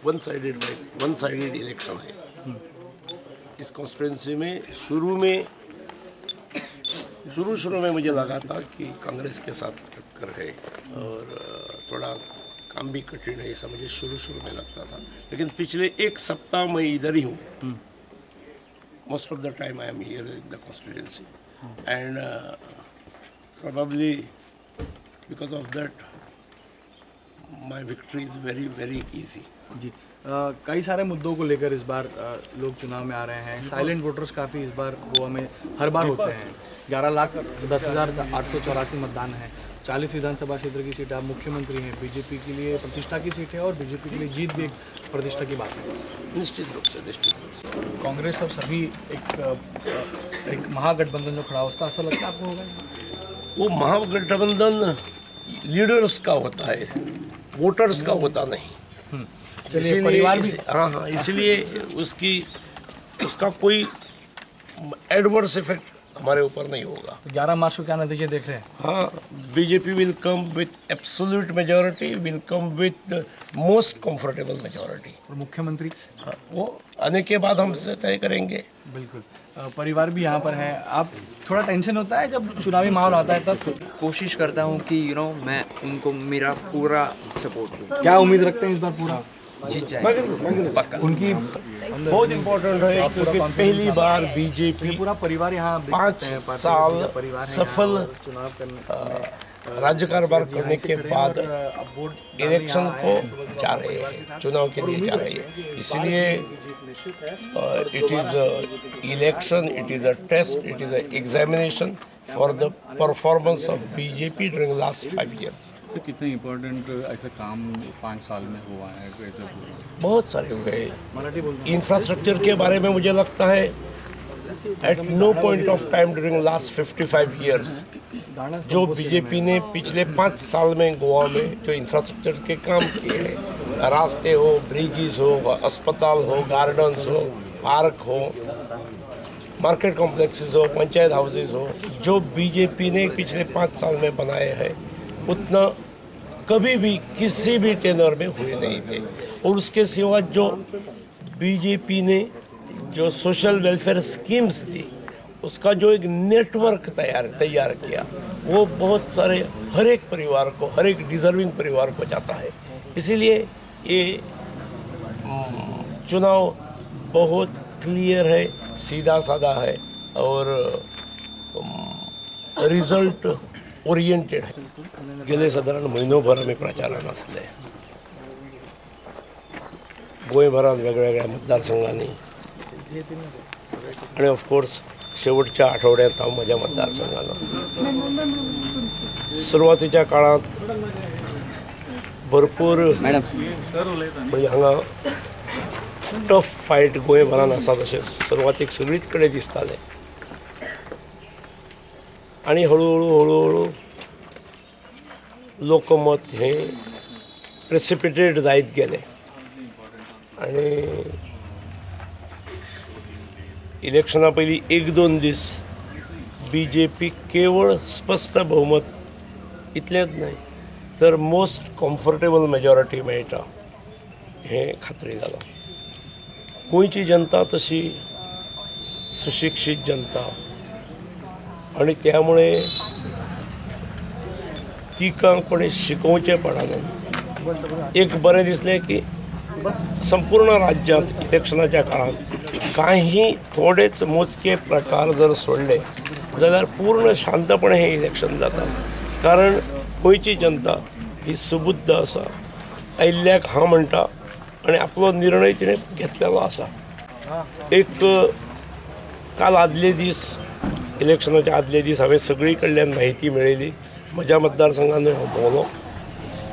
One sided fight, one sided election है। इस constituency में शुरू में मुझे लगा था कि कांग्रेस के साथ टक्कर है और थोड़ा काम भी कठिन है, ऐसा मुझे शुरू में लगता था। लेकिन पिछले एक सप्ताह मैं इधर ही हूँ। Most of the time I am here in the constituency and probably because of that my victory is very very easy. जी, कई सारे मुद्दों को लेकर इस बार लोग चुनाव में आ रहे हैं। साइलेंट वोटर्स काफ़ी इस बार गोवा में हर बार होते हैं। 11,10,884 मतदान है। 40 विधानसभा क्षेत्र की सीट, आप मुख्यमंत्री हैं, बीजेपी के लिए प्रतिष्ठा की सीट है और बीजेपी के लिए जीत भी एक प्रतिष्ठा की बात है। निश्चित रूप से, निश्चित रूप से कांग्रेस और सभी एक महागठबंधन जो खड़ा है उसका असर लगता है आपको होगा? वो महागठबंधन लीडर्स का होता है, वोटर्स का होता नहीं। चलिए, परिवार भी, हाँ, इसलिए उसका कोई एडवर्स इफेक्ट हमारे ऊपर नहीं होगा। तो 11 मार्च को क्या नतीजे देख रहे हैं? हाँ, BJP will come with absolute majority, will come with most comfortable majority. और मुख्यमंत्री? हाँ, वो आने के बाद हमसे तय करेंगे। बिल्कुल, परिवार भी यहाँ पर है। आप थोड़ा टेंशन होता है जब चुनावी माहौल आता है तब? कोशिश करता हूँ कि मैं उनको मेरा पूरा सपोर्ट दूँ। क्या उम्मीद रखते हैं इस बार पूरा जीत जाएंगे पक्का? उनकी बहुत इम्पोर्टेंट है क्योंकि पहली बार बीजेपी पूरा परिवार यहाँ 5 साल सफल चुनाव करने राज्य कारोबार करने के बाद इलेक्शन को जा रहे हैं, चुनाव के लिए जा रही है। इसलिए it is election, it is a test, it is a examination for the performance of BJP during last 5 years. Sir, कितने इम्पोर्टेंट ऐसा काम 5 साल में हुआ है? बहुत सारे हुए। इंफ्रास्ट्रक्चर के बारे में मुझे लगता है at no point of time during last 55 years जो बीजेपी ने पिछले 5 साल में गोवा में जो इंफ्रास्ट्रक्चर के काम किए हैं, रास्ते हो, ब्रिजेस हो, अस्पताल हो, गार्डन्स हो, पार्क हो, मार्केट कॉम्प्लेक्सेस हो, पंचायत हाउसेस हो, जो बीजेपी ने पिछले 5 साल में बनाए हैं उतना कभी भी किसी भी टेनर में हुए नहीं थे। और उसके सिवा जो बीजेपी ने जो सोशल वेलफेयर स्कीम्स दी उसका जो एक नेटवर्क तैयार किया वो बहुत सारे हर एक परिवार को, हर एक डिजर्विंग परिवार को जाता है। इसीलिए ये चुनाव बहुत क्लियर है, सीधा साधा है और रिजल्ट ओरिएंटेड है। गेले साधारण म्हयनोभर आमी प्रचारान आसले गोंयभरान वेगवेगळ्या मतदारसंघांनी आनी ऑफकोर्स शेवटच्या आठवड्यात हांव म्हज्या मतदारसंघान आसलो। सुरवातीच्या काळांत भरपूर म्हणजे हांगा टफ फायट गोंयभरान आसा तशें सुरवातीक सगळीच कडेन दिसतालें आनी हळूहळू हळूहळू लोकमत हें प्रेसिपिटेट जायत गेलें आनी इलेक्शना पयलीं 1-2 दीस बी जे पी केवळ स्पश्ट बहुमत इतलेंच न्हय तर मोस्ट कम्फर्टेबल मेजॉरिटी मेळटा हें खात्री जालां। गोंयची जनता तशी सुशिक्षीत जनता आनी त्यामुळे तिका कोणें शिकोवचें पडना। एक बरें दिसलें की संपूर्ण राज्यांत इलेक्शनाच्या काळांत काही थोडेच मोजके प्रकार जर सोडले जाल्यार पूर्ण शांतपणे हें इलेक्शन जाता, कारण गोंयची जनता ही सुबुद्ध आसा, आयिल्ल्याक हां म्हणटा आनी आपलो निर्णय तिणें घेतलेलो आसा। एक काल आदले दीस इलेक्शनाच्या आदले दीस हांवें सगळी कडल्यान म्हायती मेळयली। म्हज्या मतदारसंघानूय हांव भोंवलो,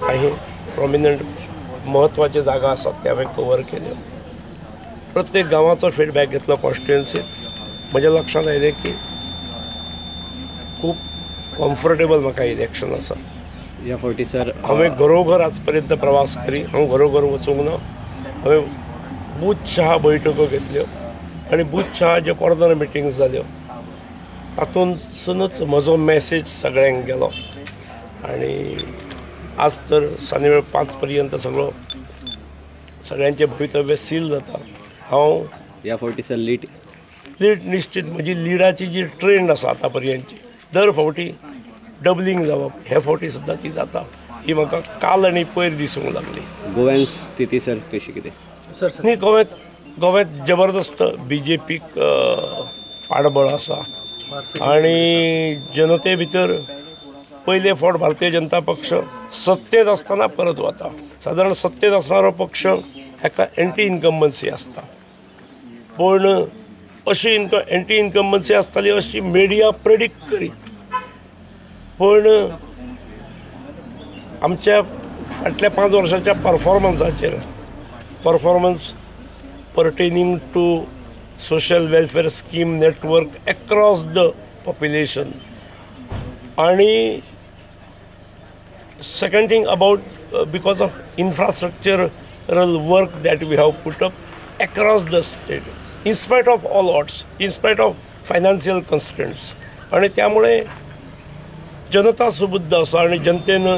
काही प्रोमिनंट म्हत्वाचे जागा आसात ते हांवें कवर केल्यो, प्रत्येक गांवाचो फिडबॅक घेतलो कॉन्स्टिट्युएन्सीत। म्हज्या लक्षांत आयलें की खूब कम्फर्टेबल म्हाका इलेक्शन आसा। ह्या फावटी सर हांवें घरोघर आज पर्यंत प्रवास करी, हांव घरोघर वचूंक ना। हांवें बूथशहा बैठको घेतल्यो आनी बूथशहा ज्यो कॉर्नर मिटिंग्स जाल्यो तातूंतसूनच म्हजो मॅसेज सगळ्यांक गेलो आनी आज तर सांजवेळ 5 पर्यंत सगळो सगळ्यांचें भवितव्य सील जाता. हांव ह्या फावटी सर लीड लीड निश्चित म्हजी लिडाची जी ट्रेंड आसा आतां पर्यंतची दर फावटी डबलिंग जावप हे फावटी सुद्दां ती जाता ही म्हाका काल आनी पयर दिसूंक लागली. गोव्यान स्थिती सर कशी कितें? न्ही, गोव्यांत जबरदस्त बी जे पीक पाठबळ आसा आनी जनते भितर पयले फावट भारतीय जनता पक्ष सत्तेत आसतना परत वता. सादारण सत्तेत आसणारो पक्ष हाका एंटी इन्कम्बन्सी आसता, पूण अशी एंटी इन्कम्बन्सी आसताली अशी मिडिया प्रेडिक्ट करीत, पूण आमच्या फाटल्या 5 वर्सांच्या परफॉर्मन्साचेर, performance pertaining to social welfare scheme network across the population, आणि second thing about because of infrastructural work that we have put up across the state in spite of all odds, in spite of financial constraints, आणि त्यामुळे जनता सुबुद्ध आसा आनी जनतेन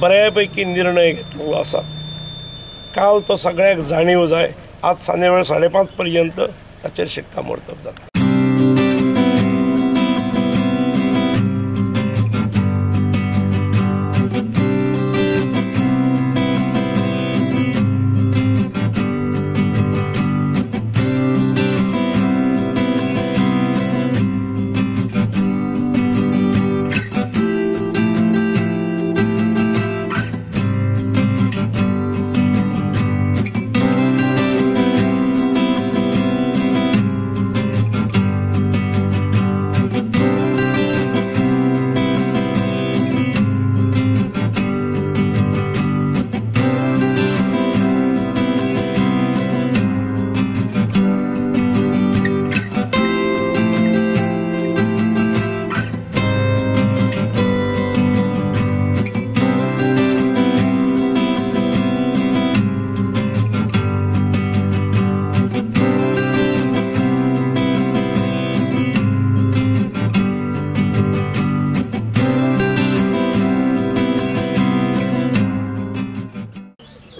बऱ्यापैकी निर्णय घेतलेलो आसा. काल तो सगळ्याक जाणीव जाय. आज सांजेवेळ 5:30 पर्यंत ताचेर शिक्कामोर्तब जाता.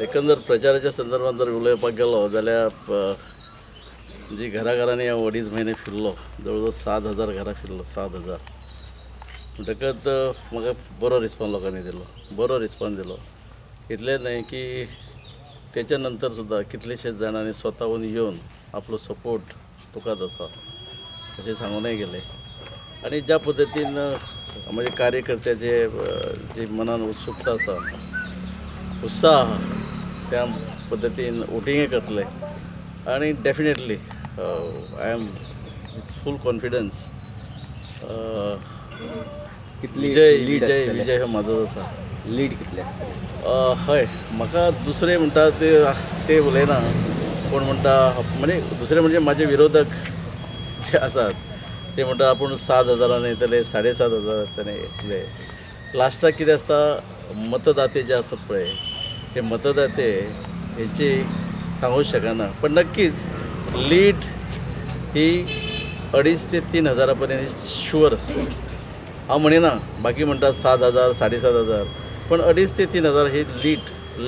एकंदर प्रचाराच्या संदर्भात जर उलोवपाक गेलो जाल्यार जी घराघरांनी हांव 2.5 म्हयने फिरलो, जवळ जवळ 7,000 घरां फिरलो, 7,000 म्हणटकच म्हाका बरो रिस्पॉन्स लोकांनी दिलो, बरो रिस्पॉन्स दिलो. इतलें न्हय की तेच्या नंतर सुद्दां कितलेशेच जाणांनी स्वताहून येवन आपलो सपोर्ट तुकाच आसा अशें सांगूनय गेले. आनी ज्या पद्दतीन म्हजे कार्यकर्त्याचे जी मनान उत्सुकता आसा, उत्साह, त्या पद्दतीन वोटिंगय करतले आनी definitely I am with full confidence Vijay Vijay Vijay हो म्हाजोच आसा. लीड कितले? हय, म्हाका दुसरे म्हणटा ते उलयना, कोण म्हणटा म्हणजे दुसरे म्हणजे म्हाजे विरोधक जे आसात ते म्हणटा आपूण 7,000 येतले, 7,500 येतले. लास्टाक कितें आसता, मतदाते जे आसात पळय हे मतदाते हेची सांगूंक शकना, पण नक्कीच लीड ही 2.5 ते 3 हजारा पर्यंत शुअर आसता. हांव म्हणिना बाकी म्हणटा 7,000 7,500, पण 2.5 ते 3 हजार ही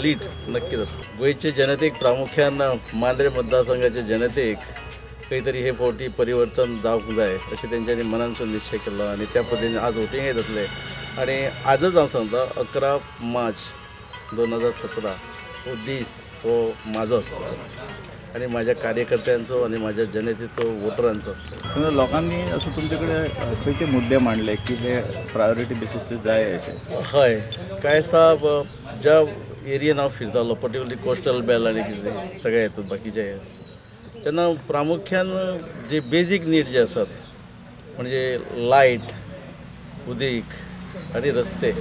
लीड नक्कीच आसता. गोंयचे जनतेक, प्रामुख्यान मांद्रे मतदारसंघाचे जनतेक खंय तरी हे फावटी परिवर्तन जावंक जाय अशें तेंच्यांनी मनानसून निश्चय केल्लो आनी त्या पद्दतीन आज वोटिंगय जातलें. आनी आजच हांव सांगता 11 मार्च 2017 हो दीस हो म्हाजो आसता आनी म्हाज्या कार्यकर्त्यांचो आनी म्हाज्या जनतेचो, वोटरांचो आसता. लोकांनी असो तुमचे कडेन खंयचे मुद्दे मांडले की ते प्रायोरिटी बेसीस जाय अशें? हय, काय आसा, ज्या एरियेन हांव फिरतालो पर्टिक्युलरली कोस्टल बेल आनी कितें सगळे हेतून बाकीचे, तेन्ना प्रामुख्यान जे बेजीक नीड जे आसात म्हणजे लायट, उदीक आनी रस्ते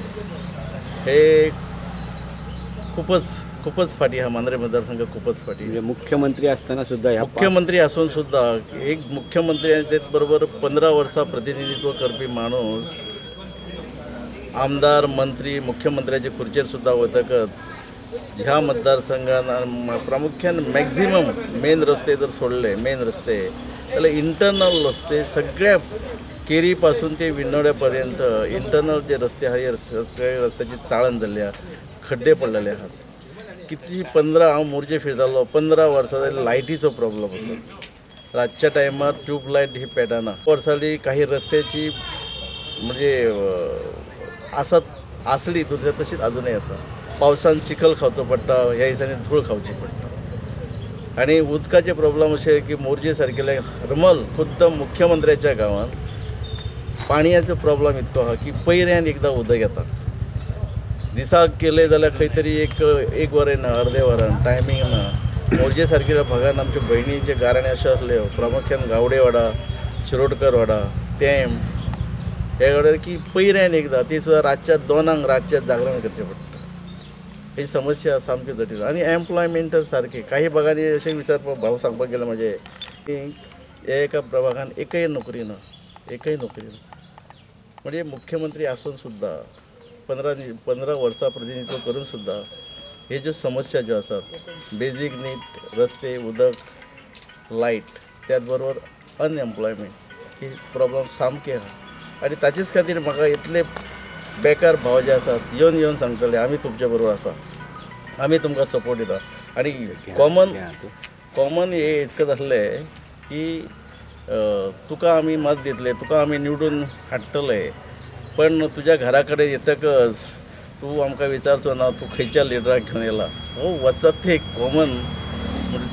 हे खूपच खूपच फाटी हा मांद्रे मतदारसंघ खूपच फाटी. म्हणजे मुख्यमंत्री असताना सुद्धा, मुख्यमंत्री असून सुद्धा एक मुख्यमंत्री आनी तेच बरोबर 15 वर्सां प्रतिनिधित्व करपी माणूस आमदार, मंत्री, मुख्यमंत्र्याचे खुर्चेर सुद्धा वतकच ह्या मतदारसंघान प्रामुख्यान मॅक्झिमम मेन रस्ते जर सोडले, मेन रस्ते जाल्यार इंटरनल रस्ते सगळ्या केरी पासून ते विन्नोड्या पर्यंत इंटरनल जे रस्ते आहा हे सगळ्या रस्त्याची चाळण जाल्ली आहा, खड्डे पडलेले आहात. कितलीं 15 हांव मोर्चे फिरतालो 15 वर्सां जाली लायटीचो प्रॉब्लम आसा. रातच्या टायमार ट्यूबलायट ही पेटना. वर्साली काही रस्त्याची म्हणजे आसत आसली दुसऱ्या तशीच अजूनय आसा. पावसान चिखल खावचो पडटा, ह्या दिसांनी धूळ खावची पडटा. आनी उदकाचे प्रॉब्लम अशे की मोरजे सारकेले हरमल खुद्द मुख्यमंत्र्याच्या गांवांत पाणयाचो प्रॉब्लम इतको आहा की पयऱ्यान एकदां उदक येता. दिसाक केलें जाल्यार खंय तरी एक वर येना, अर्दे वरान टायमींग ना. मोरजे सारकेल्या भागान आमच्या भयणींचे गाराणे अशें आसले प्रामुख्यान गावडेवाडा, शिरोडकरवाडा, तेम हे वाड्यार की पयऱ्यान एकदां ती सुद्दां रातच्या 2 रातच्या जागरण करचें पडटा. ही समस्या सामकी जटील. आनी एम्प्लॉयमेंट तर सारकें काही भागांनी अशें विचारपाक भाव सांगपाक गेले म्हणजे एका प्रभागान एकय नोकरी ना, एकय नोकरी ना. म्हणजे मुख्यमंत्री आसून सुद्दां 15 वर्सां प्रतिनिधित्व करून सुद्दां हे ज्यो समस्या ज्यो आसात बेजीक नीड रस्ते, उदक, लायट, त्याच बरोबर अनएम्प्लॉयमेंट ही प्रॉब्लम सामके आहा. आनी ताचेच खातीर म्हाका इतले बेकार भाव जे आसात येवन येवन सांगतले आमी तुमचे बरोबर आसा, आमी तुमकां सपोर्ट दिता. आनी कॉमन हे इतकंच आसलें की तुका आमी मत दितले, तुका आमी निवडून हाडटले, पण तुज्या घरा कडेन येतकच तूं आमकां विचारचो ना तूं खंयच्या लिडराक घेवन येयला. हो वचत ते एक कॉमन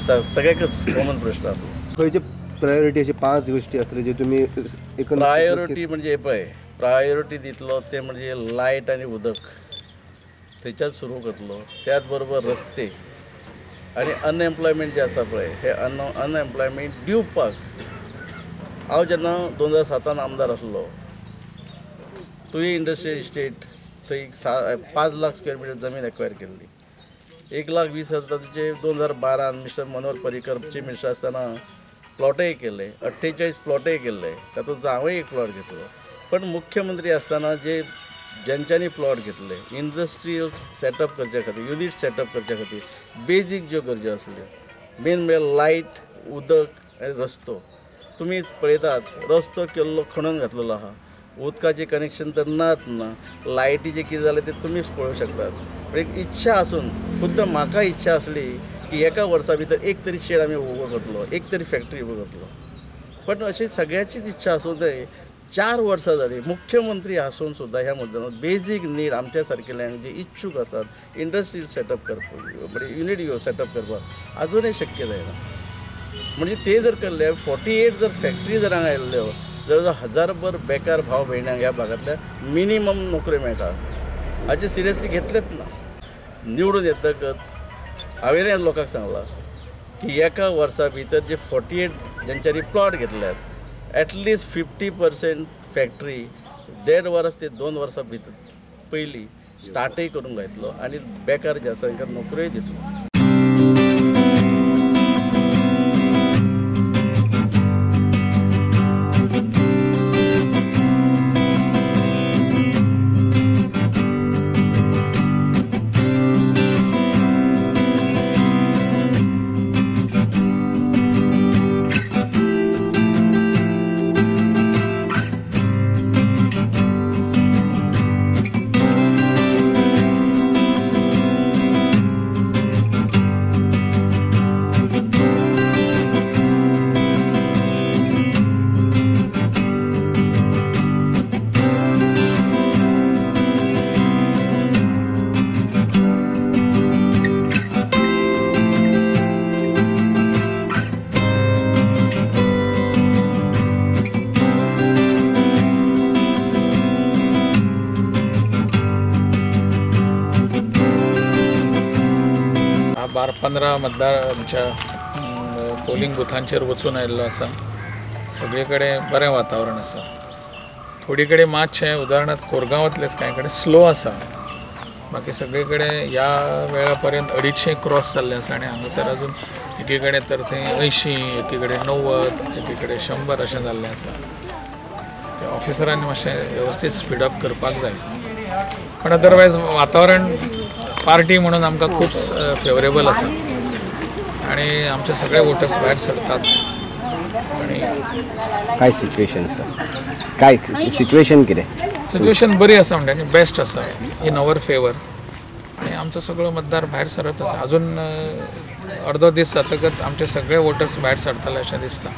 सगळ्याकच कॉमन प्रश्न आसलो. खंयचे प्रायोरिटी अशी 5 गोष्टी आसतल्यो ज्यो तुमी प्रायोरिटी म्हणजे पळय प्रायोरिटी दितलो ते म्हणजे लायट आनी उदक थंयच्यान सुरू करतलो. त्याच बरोबर रस्ते आनी अनएम्प्लॉयमेंट जे आसा पळय हे अनएम्प्लॉयमेंट दिवपाक हांव जेन्ना 2007 आमदार आसलो तुयी इंडस्ट्रियल इस्टेट थंय 5 लाख स्क्वेअर मिटर जमीन एक्वायर केल्ली. 1,20,000 तुजे 2012 mister Manohar Parrikar chief minister आसतना प्लॉटय केले, 48 प्लॉटय केल्ले, तातूंत हांवें एक प्लॉट घेतलो. पण मुख्यमंत्री आसतना जे ज्यांच्यांनी प्लॉट घेतले इंडस्ट्रियल सेटअप करच्या खातीर, युनीट सेटअप करच्या खातीर बेजीक ज्यो गरजो आसल्यो मेन म्हळ्यार लायट, उदक आनी रस्तो. तुमी पळयतात रस्तो केल्लो खणून घातलेलो आहा, उदकाचें कनेक्शन तर नाच ना, लायटीचें कितें जालें तें तुमीच पळोवंक शकतात. एक इच्छा आसून खुद्द म्हाका इच्छा आसली की एका वर्सा भितर एक तरी शेड आमी उबो करतलो, एक तरी फॅक्टरी उबो करतलो. पण अशी सगळ्याचीच इच्छा आसून थंय 4 वर्सां जालीं मुख्यमंत्री आसून सुद्दां ह्या मुद्द्यान बेजीक नीड आमच्या सारकेल्यांक जे इच्छूक आसात इंडस्ट्रीज सेटअप करपाक म्हणजे युनीट सेटअप करपाक आजुनय शक्य जायना. म्हणजे ते जर केल्ले 48 जर फॅक्टरी जर हांगा आयिल्ल्यो जवळ 1000 बेकार भाव भयणांक ह्या भागांतल्या मिनिमम नोकरी मेळटा. हाचे सिरियसली घेतलेच ना. निवडून येतकच हांवें लोकांक सांगलां की एका वर्सा भितर जे 48 ज्यांच्यांनी प्लॉट घेतल्यात एटलिस्ट 50% फॅक्टरी 1.5 वर्स ते 2 वर्सां भितर पयलीं स्टार्टय करूंक घातलो आनी बेकार जे आसा तांकां नोकऱ्योय दितलो. बार-15 मतदार आमच्या पोलिंग बुथांचेर वचून आयिल्लो आसा. सगळे कडेन बरें वातावरण आसा. थोडी कडेन मातशें उदाहरणार्थ कोरगांवांतलेच कांय कडेन स्लो आसा, बाकी सगळे कडेन ह्या वेळा पर्यंत 250 क्रॉस जाल्लें आसा आनी हांगासर अजून एकी कडेन तर थंय 80, एकी कडेन 90, एकी कडेन 100 अशें जाल्लें आसा. ते ऑफिसरांनी मातशें वेवस्थीत स्पीडअप करपाक जाय. पण अदरवायज वातावरण पार्टी म्हणून आमकां खूब फेवरेबल आसा आनी आमचे सगळे वोटर्स भायर सरतात. आनी काय सिच्युएशन आसा, काय सिच्युएशन कितें? सिच्युएशन बरी आसा म्हणटा न्ही, बेस्ट आसा इन our favour. आनी आमचो सगळो मतदार भायर सरत आसा. अजून अर्दो दीस जातकच आमचे सगळे वोटर्स भायर सरतले अशें दिसता.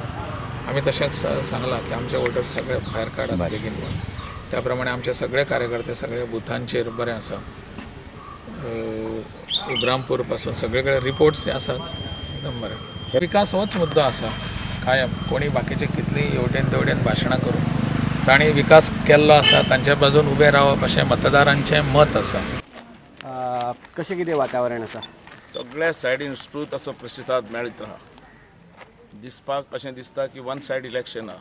आमी तशेंच सांगलां की आमचे वोटर्स सगळे भायर काडात बेगीन म्हणून. त्या प्रमाणे आमचे सगळे कार्यकर्ते सगळे बुथांचेर बरें आसा. इब्रामपूर पासून सगळे कडेन रिपोर्ट्स आसात एकदम बरें. विकास होच मुद्दो आसा कायम. कोणी बाकीचे कितलीं हेवटेन तेवटेन भाशणां करूं, जांणी विकास केल्लो आसा तांच्या बाजून उबें रावप अशें मतदारांचें मत आसा. कशें कितें वातावरण आसा? सगळ्या सायडीन स्फूर्त असो प्रतिसाद मेळत आहा. दिसपाक अशें दिसता की वन सायड इलेक्शन आहा,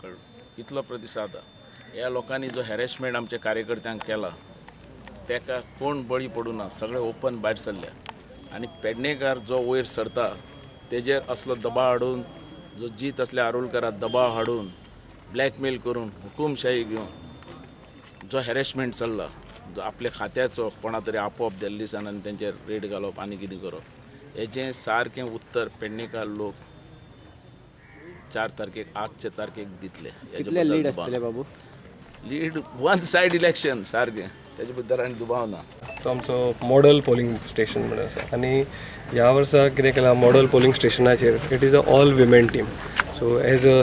कळ्ळें इतलो प्रतिसाद आहा. ह्या लोकांनी जो हॅरेसमेंट आमच्या कार्यकर्त्यांक केला तेका कोण बळी पडूं ना, सगळे ओपन भायर सरल्या. आनी पेडणेकार जो वयर सरता तेजेर असलो दबाव हाडून, जो जीत असल्या आरोलकाराक दबाव हाडून ब्लॅकमेल करून हुकुमशाही घेवन जो हॅरेसमेंट चल्ला, जो आपल्या खात्याचो कोणा तरी आपोवप दिल्ली सान आनी तेंचेर रेड घालप आनी कितें करप, हेजें सारकें उत्तर पेडणेकार लोक 4 तारखेक आजचे तारखेक दितले. कितले लीड आसतले बाबू? लीड वन सायड इलेक्शन सारकें, तेजे बद्दल आनी दुबाव ना. तो आमचो मॉडल पोलिंग स्टेशन म्हणून आसा आनी ह्या वर्सा कितें केलां मॉडल पोलिंग स्टेशनाचेर it is a all women team. So as a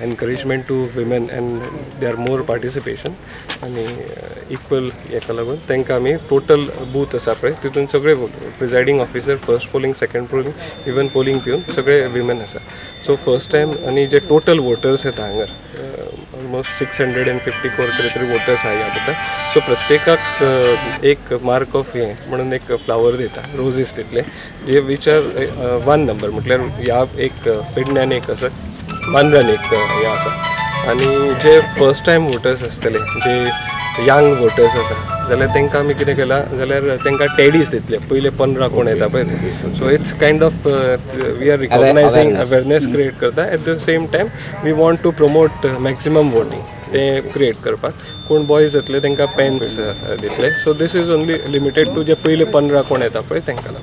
encouragement to women and their more participation आनी इक्वल हेका लागून तांकां आमी टोटल बूथ आसा पळय तितून सगळे presiding officer, first polling, second polling, even polling peon सगळे विमेन आसा. सो फर्स्ट टायम आनी जे टोटल वोटर्स येता हांगर ऑलमोस्ट 654 कितें तरी वोटर्स आहा ह्या बुथार. सो प्रत्येकाक एक मार्क ऑफ हें म्हणून एक फ्लावर दिता, रोजीस दितले जे which are 1 number, म्हटल्यार ह्या एक पेडण्यान एक आसा, मांद्र्यान एक हें आसा. आनी जे फर्स्ट टायम वोटर्स आसतले, जे यंग वोटर्स आसा जाल्यार तांकां आमी कितें केलां जाल्यार तांकां टेडीज दितले पयले 15 कोण येता पळय ते. So it's kind of we are recognising awareness create करता, at the same time we want to promote maximum voting तें क्रिएट करपाक. कोण बॉयज येतले तांकां पेन्स दितले. So this is only limited to जे पयले 15 कोण येता पळय तांकां.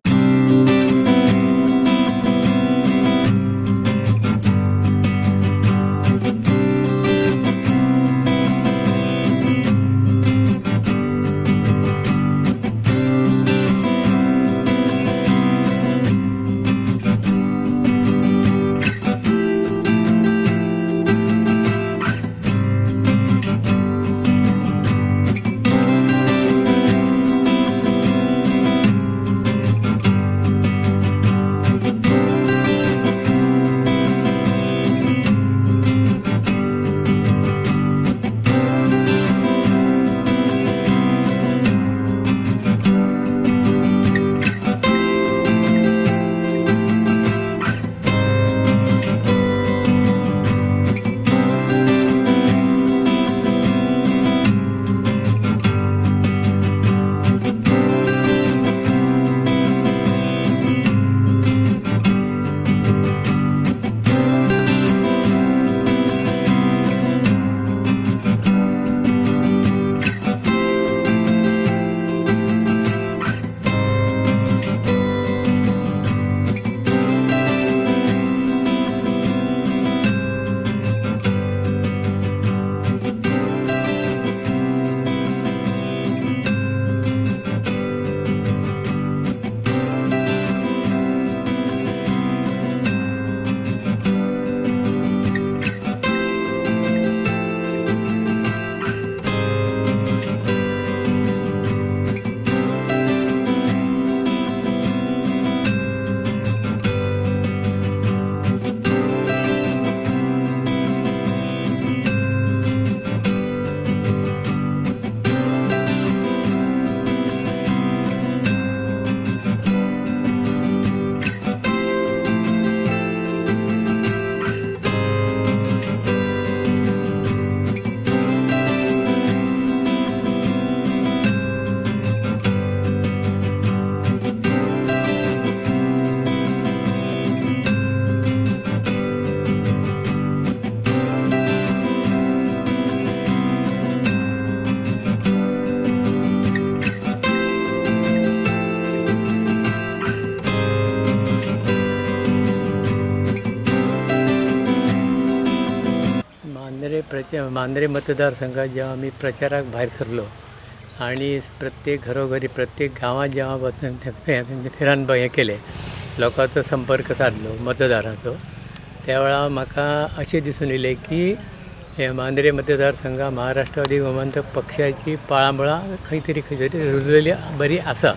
मांद्रे मतदारसंघात जेव्हा आम्ही प्रचाराक भायर सरलो आनी प्रत्येक घरोघरी प्रत्येक गांवांत जेव्हा वचून फिरान हें केलें, लोकांचो संपर्क सादलो मतदारांचो, त्या वेळार म्हाका अशें दिसून येयलें की हे मांद्रे मतदारसंघात महाराष्ट्रवादी गोमंतक पक्षाची पाळामुळां खंय तरी रुजलेली बरी आसा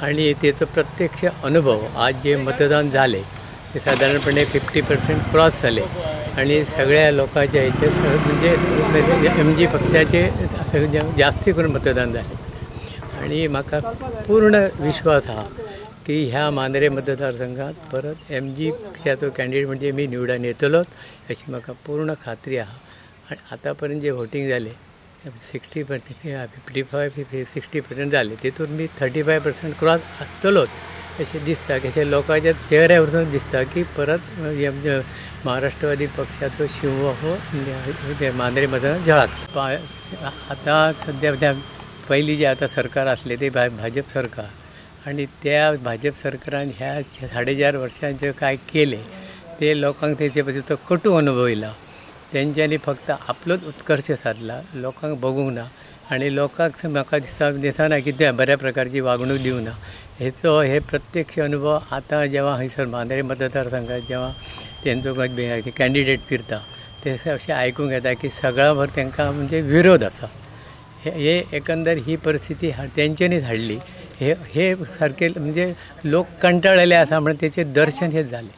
आनी तेचो प्रत्यक्ष अनुभव आज जे मतदान जालें ते सादारणपणे 50% क्रॉस जाले आनी सगळ्या लोकांच्या हेचे म्हणजे एम जी पक्षाचे सगळे जास्ती करून मतदान जालें आनी म्हाका पूर्ण विश्वास आहा की ह्या मांद्रे मतदारसंघात परत एम जी पक्षाचो कॅन्डिडेट म्हणजे मी निवडून येतलोच अशी म्हाका पूर्ण खात्री आहा. आनी आतां पर्यंत जे वोटींग जालें 60%, 55, 60% जालें, तेतून मी 35% क्रॉस आसतलोच अशें दिसता. कशें लोकांच्या चेहऱ्या वरसून दिसता की परत महाराष्ट्रवादी पक्षाचो शिंव हो मांद्रे मतदार झळकता. आतां सद्या पयलीं जें आतां सरकार आसलें तें भाजप सरकार आनी त्या भाजप सरकारान ह्या 4.5 वर्सांत जें कांय केलें तें लोकांक तेचे पसून तो कटू अनुभव येयला. तेंच्यांनी फक्त आपलोच उत्कर्श सादला, लोकांक बघूंक ना आनी लोकांक म्हाका दिसता दिसना की त्या बऱ्या प्रकारची वागणूक दिवना. हेचो हे प्रत्यक्ष अनुभव आतां जेव्हा हयसर मांद्रे मतदारसंघात जेव्हा तेंचो कॅन्डिडेट फिरता ते अशें आयकूंक येता की सगळ्या भर तांकां म्हणजे विरोध आसा. हे एकंदर ही परिस्थिती तेंच्यांनीच हाडली. हे हे सारके म्हणजे लोक कंटाळलेले आसा म्हणून तेचें दर्शन हें जालें.